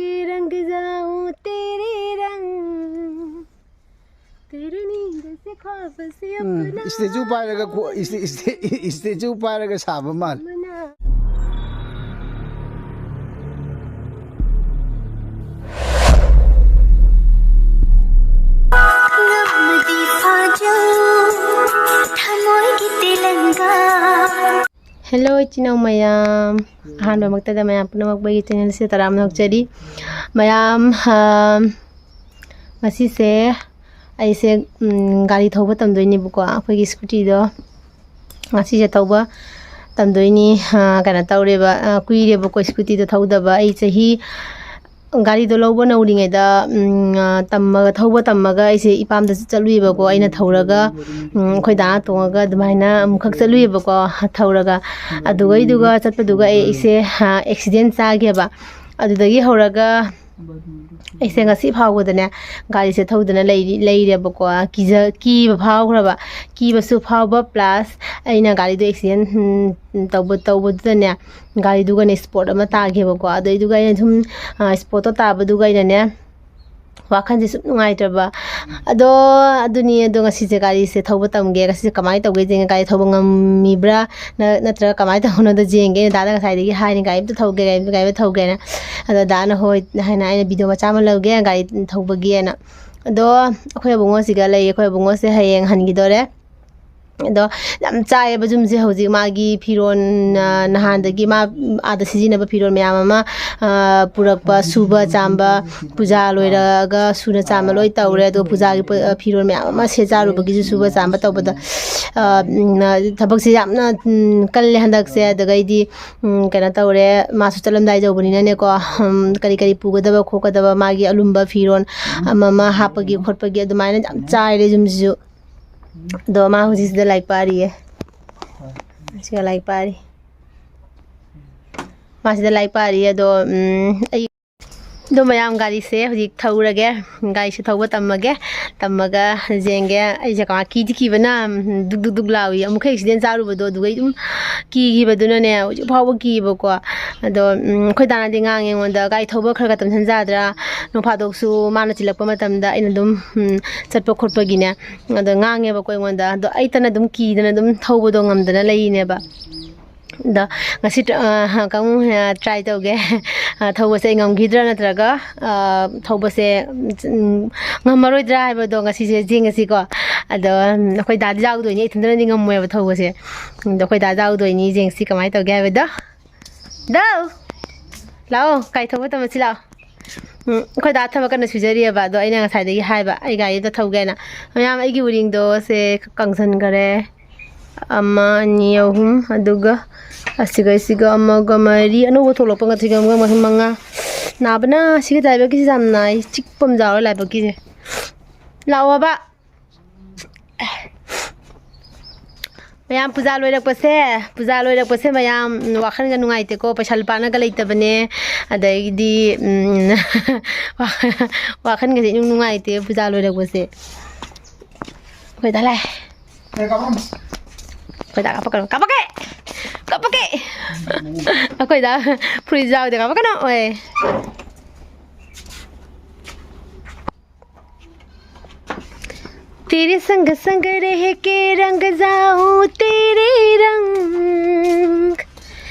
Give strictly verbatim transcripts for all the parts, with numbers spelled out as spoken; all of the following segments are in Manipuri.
रंग जाऊं तेरे रंग, तेरी नींद से ख्वाब से अपना। ꯏꯁꯇꯦꯆꯨ ꯄꯥꯏꯔꯒ ꯈꯣ- ꯏꯁꯇꯦ- ꯏꯁꯇꯦ- ꯏꯁꯇꯦꯆꯨ ꯄꯥꯏꯔꯒ ꯁꯥꯕ ꯃꯥꯜꯂꯦ꯫ मना। ꯉꯝꯃꯗꯤ ꯐꯥꯖꯧ ꯊꯃꯣꯏꯒꯤ ꯇꯦꯂꯪꯒꯥ꯫ ꯍꯦꯜꯂꯣ ꯏꯆꯤꯟ ꯏꯅꯥꯎ ꯃꯌꯥꯝ, ꯑꯍꯥꯟꯕꯃꯛꯇꯗ ꯃꯌꯥꯝ ꯄꯨꯝꯅꯃꯛꯄꯨ ꯑꯩꯒꯤ ꯆꯦꯅꯦꯜꯁꯤꯗ ꯇꯔꯥꯝꯅ ꯑꯣꯛꯆꯔꯤ꯫ ꯃꯌꯥꯝ ꯑ, ꯉꯁꯤꯁꯦ ꯑꯩꯁꯦ ꯎꯝ, ꯒꯥꯔꯤ ꯊꯧꯕ ꯇꯝꯗꯣꯏꯅꯦꯕꯀꯣ꯫ ꯑꯩꯈꯣꯏꯒꯤ ꯁ꯭ꯀꯨꯇꯤꯗꯣ ꯉꯁꯤꯁꯦ ꯊꯧꯕ ꯇꯝꯗꯣꯏꯅꯤ꯫ ꯑ, ꯀꯩꯅꯣ ꯇꯧꯔꯦꯕ, ꯑ, ꯀꯨꯏꯔꯦꯕꯀꯣ ꯁ꯭ꯀꯨꯇꯤꯗꯣ ꯊꯧꯗꯕ꯫ ꯑꯩ ꯆꯍꯤ ꯒꯥꯔꯤꯗꯣ ꯂꯧꯕ ꯅꯧꯔꯤꯉꯩꯗ ꯎꯝ, ꯑ, ꯇꯝꯃꯒ ꯊꯧꯕ ꯇꯝꯃꯒ ꯑꯩꯁꯦ ꯏꯄꯥꯝꯗꯁꯨ ꯆꯠꯂꯨꯏꯕꯀꯣ꯫ ꯑꯩꯅ ꯊꯧꯔꯒ ꯎꯝ, ꯑꯩꯈꯣꯏ ꯗꯥ ꯇꯣꯡꯉꯒ ꯑꯗꯨꯃꯥꯏꯅ ꯑꯃꯨꯛꯈꯛ ꯆꯠꯂꯨꯏꯕꯀꯣ ꯊꯧꯔꯒ꯫ ꯑꯗꯨꯒꯩꯗꯨꯒ ꯆꯠꯄꯗꯨꯒ ꯑꯩꯁꯦ ꯑꯦꯛꯁꯤꯗꯦꯟ ꯆꯥꯒꯦꯕ꯫ ꯑꯗꯨꯗꯒꯤ ꯍꯧꯔꯒ ꯑꯩꯁꯦ ꯉꯁꯤ ꯐꯥꯎꯕꯗꯅꯦ ꯒꯥꯔꯤꯁꯦ ꯊꯧꯗꯅ ꯂꯩꯔꯤ ꯂꯩꯔꯦꯕꯀꯣ꯫ ꯀꯤꯖ ꯀꯤꯕ ꯐꯥꯎꯈ꯭ꯔꯕ, ꯀꯤꯕꯁꯨ ꯐꯥꯎꯕ ꯄ꯭ꯂꯁ ꯑꯩꯅ ꯒꯥꯔꯤꯗꯣ ꯑꯦꯛꯁꯤꯗꯦꯟ ꯇꯧꯕ ꯇꯧꯕꯗꯨꯗꯅꯦ ꯒꯥꯔꯤꯗꯨꯒꯅꯦ ꯏꯁꯄꯣꯠ ꯑꯃ ꯇꯥꯈꯤꯕꯀꯣ꯫ ꯑꯗꯨꯏꯗꯨꯒ ꯑꯩꯅ ꯁꯨꯝ ꯏꯁꯄꯣꯠꯇꯣ ꯇꯥꯕꯗꯨꯒ ꯑꯩꯅꯅꯦ ꯋꯥꯈꯜꯁꯦ ꯁꯨꯝ ꯅꯨꯡꯉꯥꯏꯇ꯭ꯔꯕ꯫ ꯑꯗꯣ ꯑꯗꯨꯅꯤ꯫ ꯑꯗꯣ ꯉꯁꯤꯁꯦ ꯒꯥꯔꯤꯁꯦ ꯊꯧꯕ ꯇꯝꯒꯦ, ꯉꯁꯤꯁꯦ ꯀꯃꯥꯏꯅ ꯇꯧꯒꯦ ꯌꯦꯡꯒꯦ, ꯒꯥꯔꯤ ꯊꯧꯕ ꯉꯝꯃꯤꯕ꯭ꯔꯥ ꯅꯠꯇ꯭ꯔꯒ ꯀꯃꯥꯏꯅ ꯇꯧꯕꯅꯣꯗꯣ ꯌꯦꯡꯒꯦ꯫ ꯑꯩꯅ ꯗꯥꯗ ꯉꯁꯥꯏꯗꯒꯤ ꯍꯥꯏꯅꯤ ꯒꯥꯔꯤ ꯑꯝꯇ ꯊꯧꯒꯦ, ꯒꯥꯔꯤ ꯑꯝꯇ ꯒꯥꯔꯤ ꯑꯝꯇ ꯊꯧꯒꯦꯅ꯫ ꯑꯗꯣ ꯗꯥꯅ ꯍꯣꯏ ꯍꯥꯏꯅ ꯑꯩꯅ ꯚꯤꯗꯤꯑꯣ ꯃꯆꯥ ꯑꯃ ꯂꯧꯒꯦ ꯒꯥꯔꯤ ꯊꯧꯕꯒꯤꯅ꯫ ꯑꯗꯣ ꯑꯩꯈꯣꯏ ꯑꯕꯨꯡꯉꯣꯁꯤꯒ ꯂꯩꯌꯦ, ꯑꯩꯈꯣꯏ ꯑꯕꯨꯡꯉꯣꯁꯦ ꯍꯌꯦꯡ ꯍꯟꯈꯤꯗꯣꯔꯦ꯫ ꯑꯗꯣ ꯌꯥꯝ ꯆꯥꯏꯌꯦꯕ ꯌꯨꯝꯁꯦ ꯍꯧꯖꯤꯛ꯫ ꯃꯥꯒꯤ ꯐꯤꯔꯣꯟ ꯅꯍꯥꯟꯗꯒꯤ ꯃꯥ ꯑꯥꯗ ꯁꯤꯖꯤꯟꯅꯕ ꯐꯤꯔꯣꯟ ꯃꯌꯥꯝ ꯑꯃ ꯄꯨꯔꯛꯄ, ꯁꯨꯕ ꯆꯥꯝꯕ, ꯄꯨꯖꯥ ꯂꯣꯏꯔꯒ ꯁꯨꯅ ꯆꯥꯝꯕ ꯂꯣꯏ ꯇꯧꯔꯦ꯫ ꯑꯗꯣ ꯄꯨꯖꯥꯒꯤ ꯐꯤꯔꯣꯟ ꯃꯌꯥꯝ ꯑꯃ ꯁꯦꯠꯆꯥꯔꯨꯕꯒꯤꯁꯨ ꯁꯨꯕ ꯆꯥꯝꯕ ꯇꯧꯕꯗ ꯊꯕꯛꯁꯦ ꯌꯥꯝꯅ ꯀꯜꯂꯦ ꯍꯟꯗꯛꯁꯦ꯫ ꯑꯗꯨꯒꯩꯗꯤ ꯀꯩꯅꯣ ꯇꯧꯔꯦ, ꯃꯥꯁꯨ ꯆꯠꯂꯝꯗꯥꯏ ꯌꯧꯕꯅꯤꯅꯅꯦꯀꯣ꯫ ꯀꯔꯤ ꯀꯔꯤ ꯄꯨꯒꯗꯕ ꯈꯣꯠꯀꯗꯕ, ꯃꯥꯒꯤ ꯑꯂꯨꯝꯕ ꯐꯤꯔꯣꯟ ꯑꯃ ꯑꯃ ꯍꯥꯞꯄꯒꯤ ꯈꯣꯠꯄꯒꯤ ꯑꯗꯨꯃꯥꯏꯅ ꯌꯥꯝ ꯆꯥꯏꯔꯦ ꯌꯨꯝꯁꯤꯁꯨ꯫ ꯑꯗꯣ ꯃꯥ ꯍꯧꯖꯤꯛꯁꯤꯗ ꯂꯥꯏꯔꯤꯛ ꯄꯥꯔꯤꯌꯦ꯫ ꯁꯤꯒ ꯂꯥꯏꯔꯤꯛ ꯄꯥꯔꯤ꯫ ꯃꯥꯁꯤꯗ ꯂꯥꯏꯔꯤꯛ ꯄꯥꯔꯤ꯫ ꯑꯗꯣ ꯎꯝ, ꯑꯩ ꯑꯗꯣ ꯃꯌꯥꯝ, ꯒꯥꯔꯤꯁꯦ ꯍꯧꯖꯤꯛ ꯊꯧꯔꯒꯦ, ꯒꯥꯔꯤꯁꯦ ꯊꯧꯕ ꯇꯝꯃꯒꯦ, ꯇꯝꯃꯒ ꯌꯦꯡꯒꯦ꯫ ꯑꯩꯁꯦ ꯀꯃꯥꯏ, ꯀꯤꯗꯤ ꯀꯤꯕꯅ, ꯗꯨꯛ ꯗꯨꯛ ꯗꯨꯛ ꯂꯥꯎꯏ꯫ ꯑꯃꯨꯛꯈꯛ ꯑꯦꯛꯁꯤꯗꯦꯟ ꯆꯥꯔꯨꯕꯗꯣ, ꯑꯗꯨꯒ ꯑꯩ ꯑꯗꯨꯝ ꯀꯤꯈꯤꯕꯗꯨꯅꯅꯦ, ꯍꯧꯖꯤꯛ ꯐꯥꯎꯕ ꯀꯤꯕꯀꯣ꯫ ꯑꯗꯣ, ꯎꯝ, ꯑꯩꯈꯣꯏ ꯗꯥꯅꯗꯤ ꯉꯥꯡꯉꯦ ꯑꯩꯉꯣꯟꯗ, "ꯒꯥꯔꯤ ꯊꯧꯕ ꯈꯔ ꯈꯔ ꯇꯝꯁꯤꯟ ꯌꯥꯗ꯭ꯔꯥ? ꯅꯣꯡ ꯐꯥꯗꯣꯛꯁꯨ ꯃꯥꯅ ꯆꯤꯜꯂꯛꯄ ꯃꯇꯝꯗ ꯑꯩꯅ ꯑꯗꯨꯝ, ꯎꯝ, ꯆꯠꯄ ꯈꯣꯠꯄꯒꯤꯅꯦ"꯫ ꯑꯗꯣ ꯉꯥꯡꯉꯦꯕꯀꯣ ꯑꯩꯉꯣꯟꯗ꯫ ꯑꯗꯣ ꯑꯩꯇꯅ ꯑꯗꯨꯝ ꯀꯤꯗꯅ ꯑꯗꯨꯝ ꯊꯧꯕꯗꯣ ꯉꯝꯗꯅ ꯂꯩꯔꯤꯅꯦꯕ꯫ ꯑꯗꯣ ꯉꯁꯤ ꯇ-, ꯑ, ꯀꯥꯡꯉꯨ, ꯑ, try ꯇꯧꯒꯦ꯫ ꯑ, ꯊꯧꯕꯁꯦ ꯑꯩ ꯉꯝꯈꯤꯗ꯭ꯔꯥ ꯅꯠꯇ꯭ꯔꯒ, ꯑ, ꯊꯧꯕꯁꯦ, ꯎꯝ, ꯉꯝꯃꯔꯣꯏꯗ꯭ꯔꯥ ꯍꯥꯏꯕꯗꯣ ꯉꯁꯤꯁꯦ ꯌꯦꯡꯉꯁꯤꯀꯣ꯫ ꯑꯗꯣ, ꯎꯝ, ꯑꯩꯈꯣꯏ ꯗꯥꯗꯤ ꯌꯥꯎꯗꯣꯏꯅꯤ, ꯑꯩ ꯏꯊꯟꯇꯅꯗꯤ ꯉꯝꯃꯣꯏꯕ ꯊꯧꯕꯁꯦ꯫ ꯑꯗꯣ ꯑꯩꯈꯣꯏ ꯗꯥꯗꯤ ꯌꯥꯎꯗꯣꯏꯅꯤ, ꯌꯦꯡꯁꯤ ꯀꯃꯥꯏꯅ ꯇꯧꯒꯦ ꯍꯥꯏꯕꯗꯣ꯫ ꯗꯥꯎ! ꯂꯥꯛꯑꯣ, ꯒꯥꯔꯤ ꯊꯧꯕ ꯇꯝꯃꯁꯤ ꯂꯥꯛꯑꯣ꯫ ꯎꯝ, ꯑꯩꯈꯣꯏ ꯗꯥ ꯊꯕꯛ ꯀꯟꯅ ꯁꯨꯖꯔꯤꯑꯕ, ꯑꯗꯣ ꯑꯩꯅ ꯉꯁꯥꯏꯗꯒꯤ ꯍꯥꯏꯕ ꯑꯩ ꯒꯥꯔꯤꯗ ꯊꯧꯒꯦꯅ꯫ ꯃꯌꯥꯝ, ꯑꯩꯒꯤ ꯎꯔꯤꯡꯗꯣ ꯁꯦ ꯀꯪꯁꯟꯈꯔꯦ꯫ ꯑꯃ, ꯑꯅꯤ, ꯑꯍꯨꯝ, ꯑꯗꯨꯒ ꯑꯁꯤꯒ, ꯑꯁꯤꯒ ꯑꯃꯒ ꯃꯔꯤ, ꯑꯅꯧꯕ ꯊꯣꯛꯂꯛꯄ ꯉꯁꯤꯒ ꯑꯃꯒ ꯃꯔꯤ, ꯃꯉꯥ꯫ ꯅꯥꯕꯅ ꯁꯤꯒ ꯂꯥꯏꯕꯛꯀꯤꯁꯦ ꯌꯥꯝ ꯅꯥꯏ, ꯆꯤꯛꯄ ꯑꯃ ꯌꯥꯎꯔꯦ ꯂꯥꯏꯕꯛꯀꯤꯁꯦ꯫ ꯂꯥꯛꯑꯣꯕ꯫ ꯃꯌꯥꯝ, ꯄꯨꯖꯥ ꯂꯣꯏꯔꯛꯄꯁꯦ, ꯄꯨꯖꯥ ꯂꯣꯏꯔꯛꯄꯁꯦ ꯃꯌꯥꯝ, ꯎꯝ, ꯋꯥꯈꯜꯒ ꯅꯨꯡꯉꯥꯏꯇꯦꯀꯣ, ꯄꯩꯁꯥ ꯂꯨꯄꯥꯅꯒ ꯂꯩꯇꯕꯅꯦ, ꯑꯗꯩꯗꯤ, ꯎꯝ, ꯋꯥꯈꯜꯒꯁꯦ ꯏꯅꯨꯡ ꯅꯨꯡꯉꯥꯏꯇꯦ ꯄꯨꯖꯥ ꯂꯣꯏꯔꯛꯄꯁꯦ꯫ ꯑꯩꯈꯣꯏ ꯗꯥ ꯂꯥꯛꯑꯦ꯫ ꯑꯩꯈꯣꯏ ꯗꯥ ꯀꯥꯞꯄꯛꯀꯅꯨ, ꯀꯥꯞꯄꯛꯀꯦ! ꯀꯥꯞꯄꯛꯀꯦ! ꯑꯩꯈꯣꯏ ꯗꯥ ꯐꯨꯔꯤꯠ ꯌꯥꯎꯗꯦ, ꯀꯥꯞꯄꯛꯀꯅꯨ! ꯑꯣꯏ꯫ तेरे संग संग रह के रंग जाऊं तेरे रंग,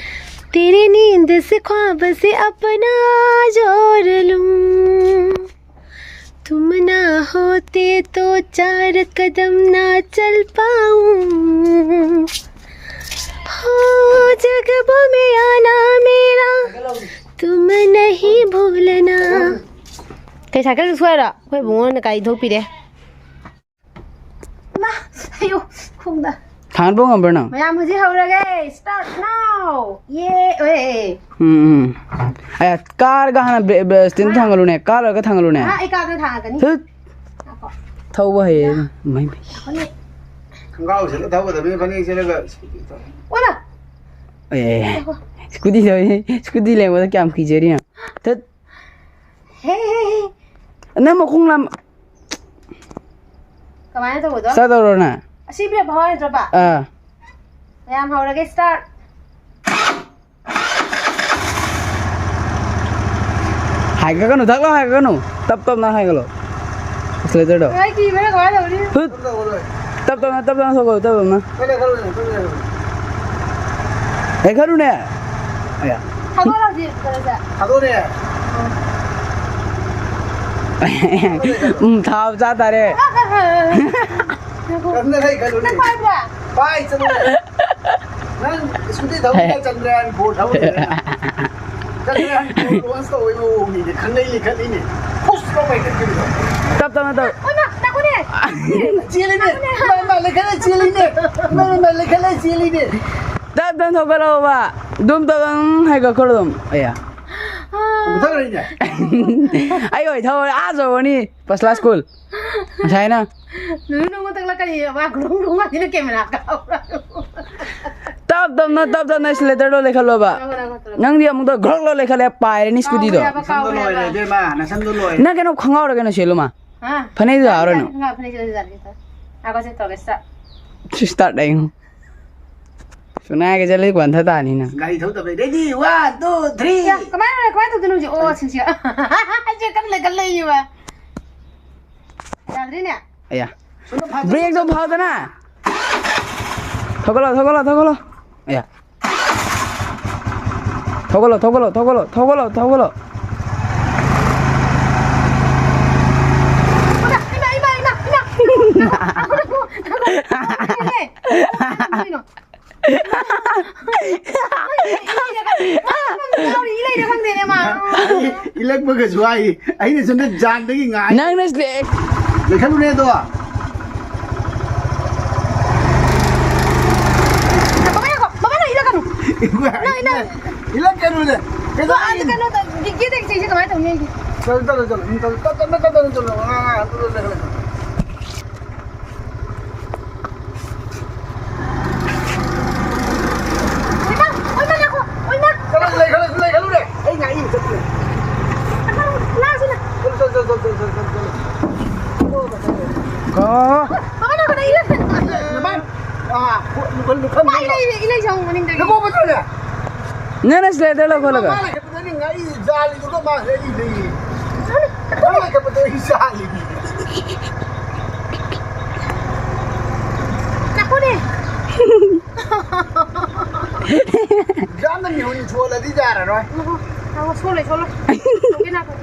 तेरी नींद से ख्वाब से अपना जोर लूं। तुम ना होते तो चार कदम ना चल पाऊं। हो जगबो में आना मेरा, तुम नहीं भूलना। ꯀꯩ ꯁꯥꯏꯀꯜ ꯁꯣꯏꯔꯣ? ꯑꯩꯈꯣꯏ ꯏꯕꯨꯡꯉꯣꯅ ꯀꯥꯏ ꯊꯣꯛꯄꯤꯔꯦ꯫ ꯃꯥ, ꯑꯌꯣ, ꯈꯣꯡꯗ꯫ ꯊꯥꯡꯒꯠꯄ ꯉꯝꯕ꯭ꯔꯥ ꯅꯪ? ꯃꯌꯥꯝ ꯍꯧꯖꯤꯛ ꯍꯧꯔꯒꯦ꯫ Start now. ꯌꯦ, ꯑꯦ, ꯑꯦ꯫ ꯎꯝ, ꯎꯝ꯫ ꯑꯦ, ꯀꯥꯔꯒ ꯍꯥꯟꯅ ꯕ꯭ꯔꯦ-, ꯕ꯭ꯔꯦ-, ꯁ꯭ꯇꯦꯟꯗ ꯊꯥꯡꯒꯠꯂꯨꯅꯦ꯫ ꯀꯥꯔꯒ ꯊꯥꯡꯒꯠꯂꯨꯅꯦ꯫ ꯑꯥ, ꯑꯩ ꯀꯥꯔꯒ ꯊꯥꯡꯒꯠꯀꯅꯤ꯫ ꯊꯨꯠ꯫ ꯉꯥꯏꯈꯣ꯫ ꯊꯧꯕ ꯍꯩꯌꯦ꯫ ꯌꯥ꯫ ꯃꯩ, ꯃꯩ꯫ ꯉꯥꯏꯈꯣꯅꯦ꯫ ꯈꯣꯡꯒ꯭ꯔꯥꯎ ꯁꯦꯠꯂ ꯊꯧꯒꯗꯕꯅꯤ, ꯐꯅꯦꯛ ꯁꯦꯠꯂꯒ꯫ ꯑꯣꯟꯅ꯫ ꯑꯦ, ꯑꯦ, ꯑꯦ꯫ ꯉꯥꯏꯈꯣ꯫ ꯁ꯭ꯀꯨꯇꯤ ꯊꯧꯔꯤ-, ꯁ꯭ꯀꯨꯇꯤ ꯂꯦꯡꯕꯗ ꯀꯌꯥꯝ ꯀꯤꯖꯔꯤꯅꯣ? ꯊꯨꯠ꯫ ꯍꯦ, ꯍꯦ, ꯍꯦ꯫ ꯅꯪ ꯃꯈꯣꯡ ꯂꯥꯝ-, ꯀꯃꯥꯏꯅ ꯇꯧꯕꯗꯣ? Start ꯇꯧꯔꯣ ꯅꯪ꯫ ꯑꯁꯤ ꯕ꯭ꯔꯦꯛ ꯐꯥꯎ ꯍꯥꯏꯗ꯭ꯔꯕ? ꯑꯥ꯫ ꯃꯌꯥꯝ ꯍꯧꯔꯒꯦ, start꯫ ꯍꯥꯏꯒꯠꯀꯅꯨ, ꯊꯛ ꯂꯥꯎ ꯍꯥꯏꯒꯠꯀꯅꯨ꯫ ꯇꯞ ꯇꯞꯅ ꯍꯥꯏꯒꯠꯂꯣ꯫ Accelerator ꯗꯣ꯫ ꯑꯩ ꯀꯤꯕꯅ ꯀꯃꯥꯏꯅ ꯇꯧꯅꯤ? ꯍꯨꯠ꯫ ꯇꯞ ꯇꯞꯅ, ꯇꯞ ꯇꯞꯅ ꯊꯧꯒꯠꯂꯣ, ꯇꯞ ꯇꯞꯅ꯫ ꯂꯩꯈꯠꯂꯨꯅꯦ꯫ ꯑꯌꯥ꯫ ꯊꯥꯗꯣꯛꯑꯣ ꯍꯧꯖꯤꯛ ꯀꯩꯅꯣꯁꯦ꯫ ꯊꯥꯗꯣꯛꯑꯣꯅꯦ꯫ ꯎꯝ, ꯊꯥꯕ ꯆꯥ ꯇꯥꯔꯦ꯫ ꯀꯟꯅ ꯂꯩꯈꯠꯂꯨꯅꯦ꯫ ꯅꯪ ꯄꯥꯏꯕ꯭ꯔꯥ? ꯄꯥꯏ ꯆꯠꯂꯨꯅꯦ꯫ ꯅꯪ scooty ꯊꯧꯕ ꯆꯟꯗ꯭ꯔꯌꯥꯟ four ꯊꯧꯔꯤꯅꯦ ꯅꯪ꯫ ꯆꯟꯗ꯭ꯔꯌꯥꯟ four launch ꯇꯧꯕꯩ ꯃꯑꯣꯡꯅꯤꯅꯦ꯫ ꯈꯪꯂꯩ ꯂꯩꯈꯠꯂꯤꯅꯦ꯫ ꯐꯨꯁ ꯂꯥꯎ ꯄꯥꯏꯈꯠꯈꯤꯕꯗꯣ꯫ ꯇꯞ ꯇꯞꯅ ꯇꯧ꯫ ꯑꯣꯏꯃꯥ, ꯉꯥꯏꯈꯣꯅꯦ꯫ ꯆꯦꯜꯂꯤꯅꯦ꯫ ꯏꯃꯥ, ꯏꯃꯥ, ꯂꯩꯈꯠꯂꯦ, ꯆꯦꯜꯂꯤꯅꯦ꯫ ꯏꯃꯥ, ꯏꯃꯥ, ꯂꯩꯈꯠꯂꯦ, ꯆꯦꯜꯂꯤꯅꯦ꯫ ꯇꯞ ꯇꯞꯅ ꯊꯧꯒꯠꯂꯛꯑꯣꯕ꯫ ꯑꯗꯨꯝ ꯇꯞ ꯇꯞꯅ ꯍꯥꯏꯒꯠꯈ꯭ꯔꯣ ꯑꯗꯨꯝ꯫ ꯑꯌꯥ꯫ ꯃꯨꯊꯈ꯭ꯔꯦꯅꯦ꯫ ꯑꯩ ꯑꯣꯏ ꯊꯧꯔꯦ, ꯑꯥ ꯌꯧꯔꯅꯤ꯫ First class school꯫ ꯉꯁꯥꯏꯅ꯫ ꯅꯨꯃꯤꯠ ꯅꯣꯡꯃ ꯇꯛꯂꯛꯀꯅꯤ, ꯃꯥ ꯒ꯭ꯔꯨꯝ ꯒ꯭ꯔꯨꯝ ꯍꯥꯏꯅ camera ꯀꯥꯞꯄ꯭ꯔꯥ? ꯇꯞ ꯇꯞꯅ, ꯇꯞ ꯇꯞꯅ accelerator ꯗꯣ ꯂꯩꯈꯠꯂꯣꯕ꯫ ꯉꯥꯏꯈꯣ, ꯉꯥꯏꯈꯣ, ꯉꯥꯏꯈꯣ꯫ ꯅꯪꯗꯤ ꯑꯃꯨꯛꯇ ꯒ꯭ꯔꯣꯛ ꯂꯣ ꯂꯩꯈꯠꯂꯦ, ꯄꯥꯏꯔꯅꯤ scooty ꯗꯣ꯫ ꯀꯥꯎꯔꯦꯕ, ꯅꯁꯝꯗꯣ ꯀꯥꯎꯔꯦꯕ꯫ ꯂꯣꯏꯔꯦ, ꯏꯕꯦꯝꯃ, ꯅꯁꯝꯗꯣ ꯂꯣꯏꯔꯦ꯫ ꯅꯪ ꯀꯩꯅꯣ ꯈꯣꯡꯒ꯭ꯔꯥꯎꯔ ꯀꯩꯅꯣ ꯁꯦꯠꯂꯨ ꯃꯥ꯫ ꯍꯥ? ꯐꯅꯦꯛꯗꯣ ꯌꯥꯔꯣꯏ ꯅꯪ꯫ ꯉꯥ ꯐꯅꯦꯛ ꯁꯦꯠꯂꯁꯤ ꯌꯥꯔꯦ, ꯁꯦꯠꯂꯁꯤ꯫ ꯉꯥꯏꯈꯣ, ꯁꯤ ꯇꯧꯔꯒꯦ, start꯫ ꯁꯤ start ꯑꯩꯉꯣ꯫ ꯁꯨꯅꯥꯏꯒ ꯆꯠꯂꯤ ꯋꯥꯟꯊ ꯇꯥꯅꯤ ꯅꯪ꯫ ꯒꯥꯔꯤ ꯊꯧꯗꯕꯩ꯫ Ready, one, two, three꯫ ꯌꯥ, ꯀꯃꯥꯏꯅ, ꯀꯃꯥꯏꯅ ꯇꯧꯗꯣꯏꯅꯣ ꯍꯧꯖꯤꯛ? ꯑꯣ, ꯁꯤꯡꯁꯤ꯫ ꯑꯩꯁꯦ ꯀꯟꯅ ꯂꯩꯈꯠꯂꯛꯏꯕ꯫ ꯌꯥꯗ꯭ꯔꯤꯅꯦ꯫ ꯑꯌꯥ꯫ ꯁꯣꯝꯗ ꯐꯥꯗꯣꯛ ꯕ꯭ꯔꯦꯛꯇꯣ ꯐꯥꯗꯅ꯫ ꯊꯧꯒꯠꯂꯣ, ꯊꯧꯒꯠꯂꯣ, ꯊꯧꯒꯠꯂꯣ꯫ ꯑꯌꯥ꯫ ꯊꯧꯒꯠꯂꯣ, ꯊꯧꯒꯠꯂꯣ, ꯊꯧꯒꯠꯂꯣ, ꯊꯧꯒꯠꯂꯣ, ꯊꯧꯒꯠꯂꯣ꯫ ꯏꯃꯥ, ꯏꯃꯥ, ꯏꯃꯥ, ꯏꯃꯥ꯫ ꯀꯩꯅꯣ? ꯏ ꯂꯩꯔꯦ ꯈꯪꯗꯦꯅꯦ ꯃꯥ꯫ ꯑꯩ ꯏꯜꯂꯛꯄꯒꯁꯨ ꯍꯥꯏ꯫ ꯑꯩꯅ ꯁꯣꯝꯗ ꯖꯥꯟꯗꯒꯤ ꯉꯥꯏ꯫ ꯅꯪꯅ ꯁꯤꯗ ꯂꯩꯈꯠꯂꯨꯅꯦ ꯑꯗꯣ꯫ ꯕꯕꯥ ꯉꯥꯏꯈꯣ, ꯕꯕꯥ ꯅꯪ ꯏꯜꯂꯛꯀꯅꯨ꯫ ꯅꯪ, ꯅꯪ꯫ ꯏꯜꯂꯛꯀꯅꯨꯅꯦ꯫ ꯑꯗꯣ ꯑꯥꯗ ꯀꯩꯗꯧꯔꯒꯦ? ꯀꯩꯅꯣꯗ, ꯒꯤ-, ꯒꯦꯠꯇꯒꯤ ꯆꯦꯟꯁꯤ ꯀꯃꯥꯏꯅ ꯇꯧꯅꯤ ꯑꯩꯗꯤ? ꯆꯠꯂꯣ, ꯆꯠꯂꯣ, ꯆꯠꯂꯣ꯫ ꯎꯝ, ꯆꯠꯂꯣ, ꯇꯞ-, ꯇꯞꯅ, ꯇꯞꯅ ꯆꯠꯂꯣ꯫ ꯑꯉꯥꯡ, ꯑꯉꯥꯡ, ꯇꯞꯅ ꯆꯠꯂꯣ꯫ ꯑꯣꯏꯃꯥ! ꯑꯣꯏꯃꯥ, ꯉꯥꯏꯈꯣ! ꯑꯣꯏꯃꯥ! ꯆꯠꯂꯣ, ꯂꯩꯈꯠꯂꯨ, ꯂꯩꯈꯠꯂꯨꯅꯦ꯫ ꯑꯩ ꯉꯥꯏ ꯆꯠꯇ꯭ꯔꯦ꯫ ꯂꯥꯁ ꯂꯨꯈꯝ, ꯂꯨꯈꯝ, ꯃꯥ ꯏꯂꯩ, ꯏꯂꯩ ꯁꯪꯕꯅꯤꯡꯗ꯫ ꯅꯀꯣꯛ ꯃꯇꯨꯅꯦ꯫ ꯅꯪꯅ ꯁ꯭ꯂꯦꯗꯔ ꯂꯧꯈꯠꯂꯒ꯫ ꯃꯥꯅ ꯍꯦꯛꯄꯗꯅꯤ ꯉꯥꯔꯤ ꯖꯥꯂꯤꯗꯨꯒ ꯃꯥ ꯍꯦꯛꯏ ꯂꯩꯌꯦ꯫ ꯃꯥꯅ ꯍꯦꯛꯄꯗ ꯑꯩ ꯖꯥꯂꯤꯅꯤ꯫ ꯆꯥꯛꯈꯨꯝꯅꯦ꯫ ꯌꯥꯝꯅ ꯃꯤꯍꯨꯟ ꯁꯣꯜꯂꯗꯤ ꯌꯥꯔꯔꯣꯏ꯫ ꯉꯥꯏꯈꯣ, ꯉꯥꯏꯈꯣ, ꯁꯣꯜꯂꯣꯏ, ꯁꯣꯜꯂꯣꯏ꯫ ꯁꯣꯜꯒꯦ ꯉꯥꯏꯈꯣ꯫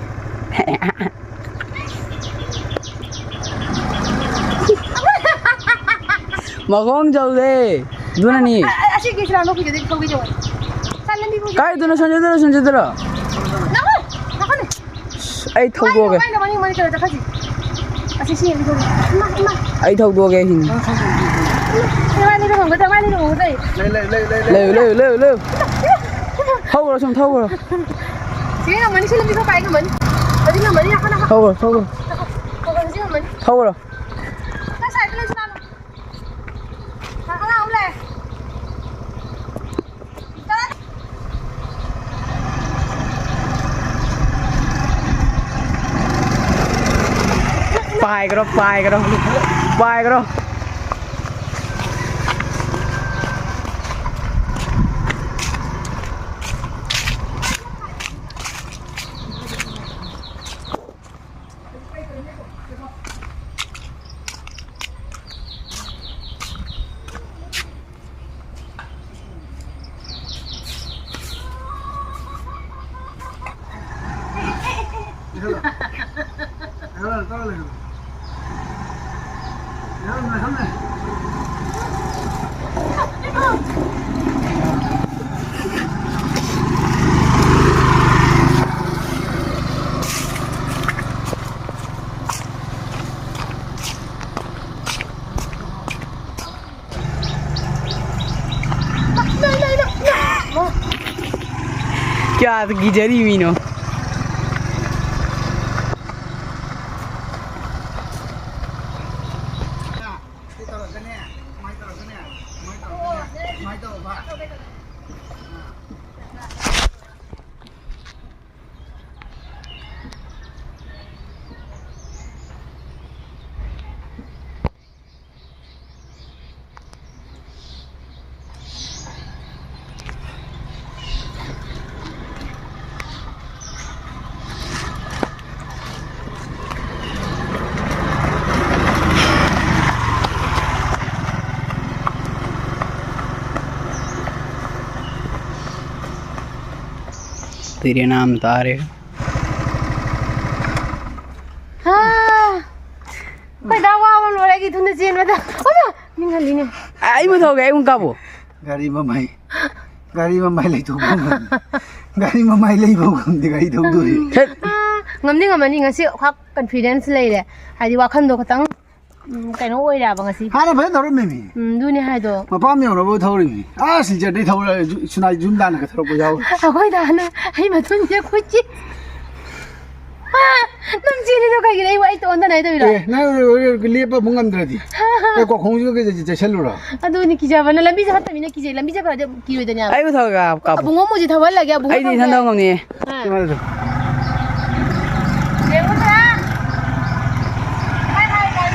ꯃꯈꯣꯡ ꯆꯧꯗꯦ꯫ ꯑꯗꯨꯅꯅꯤ꯫ ꯑ, ꯑ, ꯑꯁꯤ ꯀꯦꯁꯤꯔꯥ ꯅꯣꯛꯈꯤꯒꯦ, ꯑꯗꯨꯗꯤ ꯊꯧꯒꯦ ꯇꯧꯕꯅꯤ꯫ ꯆꯠꯂꯅꯤ ꯄꯨꯡ ꯀꯥꯏꯗꯅꯣ ꯁꯟꯖꯗꯔꯣ, ꯁꯟꯖꯗꯔꯣ? ꯅꯪꯉꯣ, ꯅꯥꯈꯣꯅꯦ꯫ ꯑꯩ ꯊꯧꯗꯣꯛꯑꯒꯦ꯫ ꯃꯥꯏ, ꯃꯥꯏ, ꯃꯥꯏ, ꯃꯥꯏ, ꯀꯩꯅꯣ ꯆꯠꯈ꯭ꯔꯁꯤ꯫ ꯑꯁꯤ ꯁꯤ ꯌꯦꯡꯕꯤꯗꯧꯅꯤ꯫ ꯏꯃꯥ, ꯏꯃꯥ꯫ ꯑꯩ ꯊꯧꯗꯣꯛꯑꯒꯦ ꯍꯤꯡ꯫ ꯏꯃꯥ, ꯏꯃꯥ, ꯂꯩꯔꯣ, ꯂꯩꯔꯣ, ꯂꯩꯔꯣ, ꯂꯩꯔꯣ꯫ ꯂꯩ, ꯂꯩ, ꯂꯩ, ꯂꯩ, ꯂꯩ꯫ ꯂꯩꯔꯣ, ꯂꯩꯔꯣ, ꯂꯩꯔꯣ, ꯂꯩꯔꯣ꯫ ꯊꯧꯈ꯭ꯔꯣ, ꯁꯨꯝ ꯊꯧꯈ꯭ꯔꯣ꯫ ꯁꯤ ꯉꯝꯃꯅꯤ, ꯁꯤ ꯂꯝꯕꯤ ꯈꯔ ꯄꯥꯏ ꯉꯝꯃꯅꯤ꯫ ꯍꯧꯖꯤꯛ ꯉꯝꯃꯅꯤ, ꯅꯥꯈꯣ, ꯅꯥꯈꯣ꯫ ꯊꯧꯈ꯭ꯔꯣ, ꯊꯧꯈ꯭ꯔꯣ꯫ ꯍꯧꯖꯤꯛ ꯉꯝꯃꯅꯤ꯫ ꯊꯧꯈ꯭ꯔꯣ꯫ ꯅꯪ ꯁꯥꯏꯗ ꯂꯩꯁꯤ ꯂꯥꯛꯑꯣ꯫ ꯅꯥꯈꯣ, ꯅꯥꯈꯣ, ꯂꯥꯛꯑꯣ꯫ ꯄꯥꯏꯈ꯭ꯔꯣ, ꯄꯥꯏꯈ꯭ꯔꯣ, ꯄꯥꯏꯈ꯭ꯔꯣ꯫ ꯀꯌꯥꯗ ꯀꯤꯖꯔꯤꯃꯤꯅꯣ? ꯁꯤ ꯇꯧꯔꯒꯅꯦ, ꯁꯨꯃꯥꯏꯅ ꯇꯧꯔꯒꯅꯦ, ꯁꯨꯃꯥꯏꯅ ꯇꯧꯔꯒꯅꯦ, ꯁꯨꯃꯥꯏꯅ ꯇꯧꯔꯕ꯫ ꯁꯤꯔꯦ ꯅꯥꯝ ꯇꯥꯔꯦ꯫ ꯍꯥ! ꯑꯩꯈꯣꯏꯗꯥ ꯋꯥꯕ ꯂꯣꯏꯔꯦ, ꯑꯩꯒꯤ ꯊꯨꯅ ꯆꯦꯟꯕꯗ꯫ ꯑꯣꯃꯥ! ꯃꯤꯡ ꯍꯜꯂꯤꯅꯦ꯫ ꯑꯩ ꯑꯃꯨꯛ ꯊꯧꯒꯦ, ꯑꯩ ꯑꯃꯨꯛ ꯀꯥꯞꯄꯨ꯫ ꯒꯥꯔꯤ ꯃꯃꯥꯏ, ꯒꯥꯔꯤ ꯃꯃꯥꯏ ꯂꯩꯊꯣꯛꯄ ꯉꯝꯗꯦ꯫ ꯒꯥꯔꯤ ꯃꯃꯥꯏ ꯂꯩꯕ ꯉꯝꯗꯦ, ꯒꯥꯔꯤ ꯊꯧꯗꯣꯔꯤ꯫ ꯁꯠ꯫ ꯑꯥ, ꯉꯝꯗꯤ ꯉꯝꯃꯅꯤ, ꯉꯁꯤ ꯈ꯭ꯋꯥꯏ confidence ꯂꯩꯔꯦ꯫ ꯍꯥꯏꯗꯤ ꯋꯥꯈꯜꯗꯣ ꯈꯇꯪ, ꯎꯝ, ꯀꯩꯅꯣ ꯑꯣꯏꯔꯦꯕ ꯉꯁꯤ꯫ ꯍꯥꯟꯅ ꯐꯖꯅ ꯊꯧꯔꯝꯃꯤꯃꯤ꯫ ꯎꯝ, ꯑꯗꯨꯅꯦ ꯍꯥꯏꯗꯣ꯫ ꯃꯄꯥꯝ ꯌꯧꯅꯕ ꯊꯧꯔꯤꯃꯤ꯫ ꯑꯥ, ꯁꯤꯜꯆꯔꯗꯩ ꯊꯧꯔ ꯖꯨ-, ꯁꯨꯅꯥꯏ ꯌꯨꯝ ꯇꯥꯟꯅꯒ ꯊꯧꯔꯛꯄ ꯌꯥꯎꯔꯤ꯫ ꯑꯩꯈꯣꯏ ꯗꯥꯅ ꯑꯩ ꯃꯊꯨꯟꯁꯦ ꯈꯨꯠꯁꯤ꯫ ꯑꯥ, ꯅꯪ ꯆꯦꯜꯂꯤꯗꯣ ꯀꯩꯒꯤꯅꯣ? ꯑꯩꯕꯨ ꯑꯩ ꯑꯣꯟꯗꯅ ꯇꯧꯔꯤꯔꯣ? ꯑꯦ, ꯅꯪ ꯂꯦꯞꯄ ꯑꯃꯨꯛ ꯉꯝꯗ꯭ꯔꯗꯤ꯫ ꯑꯦ, ꯀꯣꯈꯣꯡꯁꯤꯒ ꯀꯩ ꯆꯠꯁꯜꯂꯨꯔꯣ? ꯑꯗꯨꯅꯤ ꯀꯤꯖꯕꯅ, ꯂꯝꯕꯤꯁꯦ ꯐꯠꯇꯕꯅꯤꯅ ꯀꯤꯖꯩ꯫ ꯂꯝꯕꯤꯁꯦ ꯐꯔꯗꯤ ꯀꯤꯔꯣꯏꯗꯣꯏꯅꯦꯕ꯫ ꯑꯩꯕꯨ ꯊꯧꯒꯦ, ꯀꯥꯞꯄꯨ꯫ ꯑꯕꯨꯡꯉꯣ ꯃꯣꯏꯁꯦ ꯊꯧꯍꯜꯂꯒꯦ, ꯑꯕꯨꯡꯉꯣ ꯑꯩꯗꯤ ꯊꯧꯒꯦ꯫ ꯏꯊꯟ ꯊꯧ ꯉꯝꯅꯤꯌꯦ꯫ ꯑꯥ꯫ ꯁꯤ ꯃꯥꯜꯂꯦ ꯑꯗꯨꯝ꯫ ꯌꯦꯡꯉꯨꯗ꯭ꯔꯥ? ꯍꯥꯏ, ꯍꯥꯏ, ꯍꯥꯏ꯫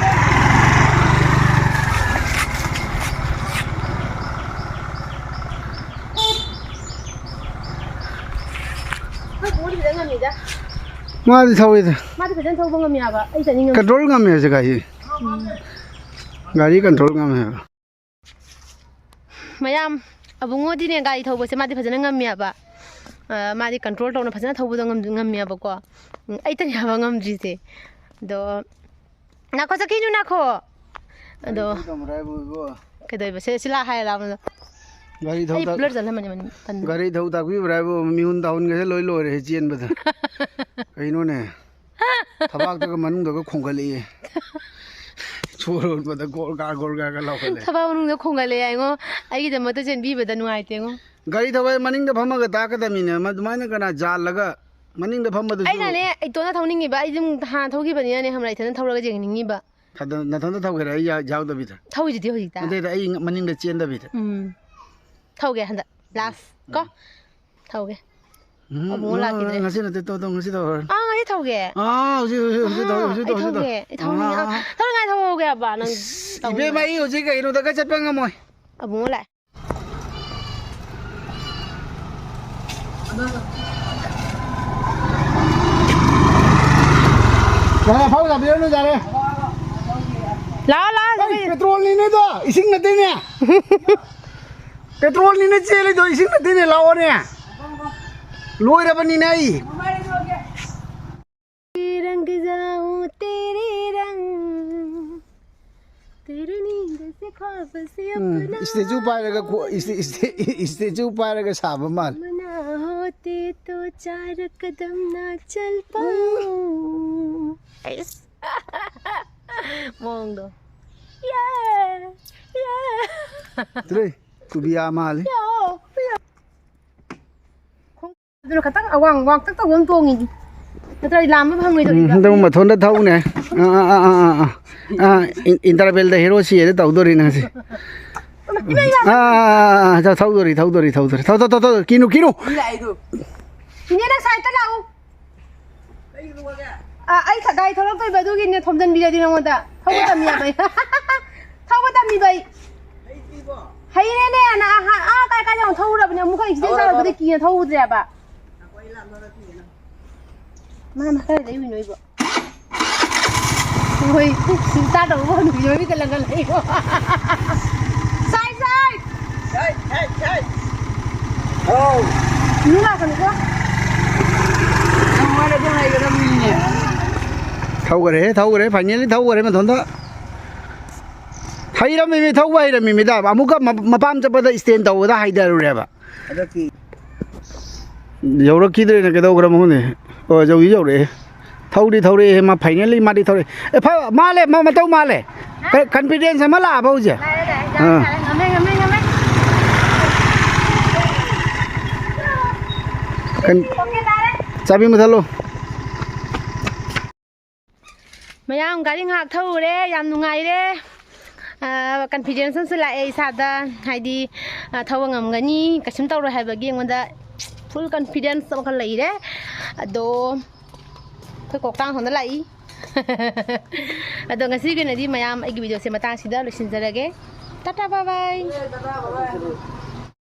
ꯑꯩꯈꯣꯏ ꯕꯣꯟ ꯐꯖꯅ ꯉꯝꯃꯤꯗ꯫ ꯃꯥꯗꯤ ꯊꯧꯋꯤꯗ꯫ ꯃꯥꯗꯤ ꯐꯖꯅ ꯊꯧꯕ ꯉꯝꯃꯦ ꯍꯥꯏꯕ꯫ ꯑꯩ ꯆꯠꯅꯤꯡꯉꯝ-, control ꯉꯝꯃꯦ ꯍꯧꯖꯤꯛ ꯒꯥꯔꯤ꯫ ꯎꯝ꯫ ꯒꯥꯔꯤ control ꯉꯝꯃꯦ ꯍꯥꯏꯕ꯫ ꯃꯌꯥꯝ, ꯑꯕꯨꯡꯉꯣꯗꯤꯅꯦ, ꯒꯥꯔꯤ ꯊꯧꯕꯁꯦ ꯃꯥꯗꯤ ꯐꯖꯅ ꯉꯝꯃꯦꯕ꯫ ꯑ, ꯃꯥꯗꯤ control ꯇꯧꯅ ꯐꯖꯅ ꯊꯧꯕꯗꯣ ꯉꯝ-, ꯉꯝꯃꯦꯕꯀꯣ꯫ ꯎꯝ, ꯑꯩꯇꯅꯦ ꯍꯥꯏꯕ ꯉꯝꯗ꯭ꯔꯤꯁꯦ꯫ ꯑꯗꯣ, ꯅꯥꯈꯣ, ꯆꯠꯈꯤꯅꯨ, ꯅꯥꯈꯣ꯫ ꯑꯗꯣ, ꯒꯥꯔꯤ ꯊꯧ ꯇꯝꯕ꯭ꯔꯥ ꯍꯥꯏꯕꯨ ꯏꯕꯣ? ꯀꯩꯗꯧꯕ? ꯁꯦ, ꯁꯤ ꯂꯥ ꯍꯥꯏꯔ ꯂꯥꯎꯕꯗꯣ꯫ ꯒꯥꯔꯤ ꯊꯧ ꯑꯩ ꯇꯝ-, blur ꯆꯠꯍꯟꯕꯅꯦ ꯃꯅꯤꯡ ꯇꯟꯗꯅ꯫ ꯒꯥꯔꯤ ꯊꯧ ꯇꯥꯛꯄꯤꯕ꯭ꯔꯥ ꯍꯥꯏꯕꯨ? ꯃꯤꯍꯨꯟ ꯇꯥꯍꯨꯟꯒꯁꯦ ꯂꯣꯏ ꯂꯣꯏꯔꯦ ꯆꯦꯟꯕꯗ꯫ ꯀꯩꯅꯣꯅꯦ? ꯊꯕꯥꯛꯇꯒ ꯃꯅꯨꯡꯗꯒ ꯈꯣꯡꯒꯠꯂꯛꯑꯦ꯫ ꯁꯣꯔ ꯍꯣꯟꯕꯗ ꯒꯣꯔꯒꯥ ꯒꯣꯔꯒꯥꯒ ꯂꯥꯎꯈꯠꯂꯦ꯫ ꯊꯕꯥꯛ ꯃꯅꯨꯡꯗ ꯈꯣꯡꯒꯠꯂꯦ ꯍꯥꯏꯉꯣ꯫ ꯑꯩꯒꯤꯗꯃꯛꯇ ꯆꯦꯟꯕꯤꯕꯗ ꯅꯨꯡꯉꯥꯏꯇꯦꯉꯣ꯫ ꯒꯥꯔꯤ ꯊꯧꯕ ꯃꯅꯤꯡꯗ ꯐꯝꯃꯒ ꯇꯥꯛꯀꯗꯕꯅꯤꯅꯦ꯫ ꯃ-, ꯑꯗꯨꯃꯥꯏꯅ ꯀꯅꯥ ꯖꯥꯜꯂꯒ ꯃꯅꯤꯡꯗ ꯐꯝꯕꯗꯨꯁꯨ꯫ ꯑꯩꯅꯅꯦ, ꯏꯇꯣꯟꯅ ꯊꯧꯅꯤꯡꯉꯤꯕ꯫ ꯑꯩꯗꯤ ꯑꯗꯨꯝ ꯍꯥꯟꯅ ꯊꯧꯈꯤꯕꯅꯤꯅꯅꯦ, ꯈꯪꯕ꯭ꯔꯥ? ꯏꯊꯟꯗ ꯊꯧꯔꯒ ꯌꯦꯡꯅꯤꯡꯉꯤꯕ꯫ ꯊꯗ-, ꯅꯊꯟꯗ ꯊꯧꯒꯦꯔꯥ? ꯑꯩ ꯌꯥ-, ꯌꯥꯎꯗꯕꯤꯗ? ꯊꯧꯔꯤꯗꯨꯗꯤ ꯍꯧꯖꯤꯛꯇ꯫ ꯅꯠꯇꯦꯗ, ꯑꯩ ꯃꯅꯤꯡꯗ ꯆꯦꯟꯗꯕꯤꯗ꯫ ꯎꯝ꯫ ꯊꯧꯒꯦ ꯍꯟꯗꯛ꯫ Last ꯀꯣ? ꯎꯝ꯫ ꯊꯧꯒꯦ꯫ ꯎꯝ, ꯑꯕꯨꯡꯉꯣ ꯎꯝ, ꯂꯥꯛꯈꯤꯗ꯭ꯔꯦ꯫ ꯉꯁꯤ ꯅꯠꯇꯦ, ꯇꯣ, ꯇꯣ, ꯉꯁꯤ ꯇꯧꯔꯣꯏ꯫ ꯑꯥ, ꯉꯁꯤ ꯊꯧꯒꯦ꯫ ꯑꯥ, ꯍꯧꯖꯤꯛ, ꯍꯧꯖꯤꯛ, ꯍꯧꯖꯤꯛ ꯇꯧ, ꯑꯥ, ꯍꯧꯖꯤꯛ ꯑꯩ ꯇꯧ, ꯍꯧꯖꯤꯛ ꯇꯧ꯫ ꯊꯧꯒꯦ꯫ ꯑꯩ ꯊꯧꯅꯤꯡꯉꯦ꯫ ꯑꯥ, ꯑꯥ, ꯑꯥ꯫ ꯊꯧꯔꯤꯉꯥꯏ ꯊꯧꯍꯧꯒꯦ ꯍꯥꯏꯕ ꯅꯪ ꯏꯁ, ꯇꯧꯅꯤꯡꯉꯦ꯫ ꯏꯕꯦꯝꯃ, ꯑꯩ ꯍꯧꯖꯤꯛ ꯀꯩꯅꯣꯗꯒ ꯆꯠꯄ ꯉꯝꯃꯣꯏ꯫ ꯑꯕꯨꯡꯉꯣ ꯂꯥꯛꯑꯦ꯫ ꯌꯥꯔꯦ, ꯐꯥꯎ ꯂꯥꯛꯄꯤꯔꯅꯨ, ꯌꯥꯔꯦ꯫ ꯂꯥꯛꯑꯣ, ꯂꯥꯛꯑꯣ, ꯑꯩ ꯆꯠꯂꯁꯤ꯫ ꯄꯦꯇ꯭ꯔꯣꯜꯅꯤꯅꯦꯗꯣ, ꯏꯁꯤꯡ ꯅꯠꯇꯦꯅꯦ꯫ ꯄꯦꯇ꯭ꯔꯣꯜꯅꯤꯅꯦ ꯆꯦꯜꯂꯤꯗꯣ, ꯏꯁꯤꯡ ꯅꯠꯇꯦꯅꯦ, ꯂꯥꯛꯑꯣꯅꯦ꯫ ꯂꯣꯏꯔꯕꯅꯤꯅꯦ ꯑꯩ꯫ तेरे रंग जाऊं तेरे रंग, तेरे नींद से ख्वाब से अपना ꯏꯁꯇꯦꯆꯨ ꯄꯥꯏꯔꯒ ꯈꯣ-, ꯏꯁꯇꯦ-, ꯏꯁꯇꯦ-, ꯏꯁꯇꯦꯆꯨ ꯄꯥꯏꯔꯒ ꯁꯥꯕ ꯃꯥꯜꯂꯦ꯫ मना होते तो चार कदम ना चल पाऊं। ꯃꯑꯣꯡꯗꯣ꯫ ꯌꯦ! ꯌꯦ! ꯇꯨꯔꯦ, ꯇꯨꯕꯤꯌꯥ ꯃꯥꯜꯂꯤ꯫ ꯌꯥ! ꯑꯗꯨꯅ ꯈꯇꯪ ꯑꯋꯥꯡ ꯋꯥꯡꯇꯛ ꯇꯧꯕ ꯑꯃ ꯇꯣꯡꯉꯤꯅꯤ꯫ ꯅꯠꯇ꯭ꯔꯗꯤ ꯂꯥꯝꯕ ꯐꯪꯉꯣꯏꯗꯧꯔꯤꯕ꯫ ꯎꯝ, ꯑꯗꯨꯝ ꯃꯊꯣꯟꯗ ꯊꯧꯅꯦ꯫ ꯑꯥ, ꯑꯥ, ꯑꯥ, ꯑꯥ, ꯑꯥ꯫ ꯑꯥ, ꯏꯟ-, ꯏꯟꯇꯔꯚꯦꯜꯗ ꯍꯦꯔꯣ ꯁꯤꯌꯦꯗ ꯇꯧꯗꯣꯔꯤ ꯅꯪꯁꯦ꯫ ꯏꯃꯥ, ꯏꯃꯥ꯫ ꯑꯥ, ꯑꯥ, ꯑꯥ, ꯑꯥ, ꯊꯧꯗꯣꯔꯤ, ꯊꯧꯗꯣꯔꯤ, ꯊꯧꯗꯣꯔꯤ꯫ ꯊꯧ, ꯊꯧ, ꯊꯧ, ꯊꯧ, ꯊꯧ꯫ ꯀꯤꯅꯨ, ꯀꯤꯅꯨ꯫ ꯏꯅꯦ, ꯅꯪ ꯁꯥꯏꯠꯇ ꯂꯥꯛꯎ꯫ ꯑꯥ, ꯑꯩ ꯈ-, ꯒꯥꯔꯤ ꯊꯧꯔꯛꯇꯣꯏꯕ ꯑꯗꯨꯒꯤꯅꯦ ꯊꯣꯝꯖꯤꯟꯕꯤꯔꯗꯤ ꯅꯉꯣꯟꯗ꯫ ꯊꯧꯕ ꯇꯝꯃꯤꯕ ꯑꯩ꯫ ꯊꯧꯕ ꯇꯝꯃꯤꯕ ꯑꯩ꯫ ꯍꯩꯔꯦꯅꯦ, ꯅ-, ꯑꯥ, ꯑꯥ, ꯀꯥꯏ ꯀꯥꯏꯗ ꯑꯃꯨꯛ ꯊꯧꯔꯨꯔꯕꯅꯦ, ꯑꯃꯨꯛꯀ ꯑꯦꯛꯁꯤꯗꯦꯟ ꯇꯧꯔꯛꯄꯗ ꯀꯤꯅ ꯊꯧꯔꯨꯗ꯭ꯔꯦꯕ꯫ ꯃꯥ, ꯃꯥ ꯀꯥꯏꯗ ꯂꯩꯔꯨꯏꯅꯣ ꯑꯩꯕꯣ? ꯍꯣꯏ, ꯁꯤ ꯆꯥꯗꯕ ꯐꯣꯟ ꯅꯨꯄꯤ ꯍꯣꯏꯒꯤ ꯀꯜꯂꯒ ꯂꯩꯀꯣ꯫ ꯁꯥꯏ, ꯁꯥꯏ! ꯁꯥꯏ, ꯁꯥꯏ, ꯁꯥꯏ! ꯍꯥꯎ! ꯃꯤ ꯂꯥꯛꯀꯅꯨꯀꯣ꯫ ꯅꯪ ꯋꯥꯔꯗꯤ ꯍꯥꯏꯒꯗꯕꯅꯤꯅꯦ꯫ ꯊꯧꯈ꯭ꯔꯦ, ꯊꯧꯈ꯭ꯔꯦ, finally ꯊꯧꯈ꯭ꯔꯦ ꯃꯊꯟꯇ꯫ ꯍꯩꯔꯝꯃꯤꯃꯤ, ꯊꯧꯕ ꯍꯩꯔꯝꯃꯤꯃꯤꯗ꯫ ꯑꯃꯨꯛꯀ ꯃ-, ꯃꯄꯥꯝ ꯆꯠꯄꯗ stand ꯇꯧꯕꯗ ꯍꯥꯏꯊꯔꯨꯔꯦꯕ꯫ ꯍꯟꯗꯛꯀꯤ ꯌꯧꯔꯛꯈꯤꯗ꯭ꯔꯦꯅꯦ, ꯀꯩꯗꯧꯈ꯭ꯔꯃꯣ ꯈꯪꯗꯦ꯫ ꯑꯣ, ꯌꯧꯗꯤ ꯌꯧꯔꯛꯑꯦ꯫ ꯊꯧꯗꯤ ꯊꯧꯔꯛꯑꯦ, ꯃꯥ finally ꯃꯥꯗꯤ ꯊꯧꯔꯛꯑꯦ꯫ ꯑꯦ, ꯐ-, ꯃꯥꯜꯂꯦ, ꯃꯥ ꯃꯇꯧ ꯃꯥꯜꯂꯦ꯫ ꯀ-, confidence ꯑꯃ ꯂꯥꯛꯑꯕ ꯍꯧꯖꯤꯛ? ꯂꯥꯛꯑꯦ, ꯂꯥꯛꯑꯦ, ꯑꯥ꯫ ꯂꯥꯛꯑꯦ, ꯂꯥꯛꯑꯦ꯫ ꯉꯝꯃꯦ, ꯉꯝꯃꯦ, ꯉꯝꯃꯦ꯫ ꯀꯟ-, OK, ꯇꯥꯔꯦ꯫ ꯆꯥꯕꯤ ꯃꯨꯊꯠꯂꯣ꯫ ꯃꯌꯥꯝ ꯒꯥꯔꯤ ꯉꯥꯏꯍꯥꯛ ꯊꯧꯔꯨꯔꯦ, ꯌꯥꯝ ꯅꯨꯡꯉꯥꯏꯔꯦ꯫ ꯑꯥ, confidence ꯑꯃꯁꯨ ꯂꯥꯛꯑꯦ ꯏꯁꯥꯗ, ꯍꯥꯏꯗꯤ, ꯑꯥ, ꯊꯧꯕ ꯉꯝꯒꯅꯤ, ꯀꯩꯁꯨꯝ ꯇꯧꯔꯣꯏ ꯍꯥꯏꯕꯒꯤ ꯑꯩꯉꯣꯟꯗ full confidence ꯑꯃꯈꯛ ꯂꯩꯔꯦ꯫ ꯑꯗꯣ ꯑꯩꯈꯣꯏ ꯀꯣꯛꯇꯥꯡ ꯁꯣꯝꯗ ꯂꯥꯛꯏ꯫ ꯑꯗꯣ ꯉꯁꯤꯒꯤ ꯑꯣꯏꯅꯗꯤ ꯃꯌꯥꯝ ꯑꯩꯒꯤ videoꯁꯦ ꯃꯇꯥꯡꯁꯤꯗ ꯂꯣꯏꯁꯤꯟꯖꯔꯒꯦ꯫ Tata, bye bye꯫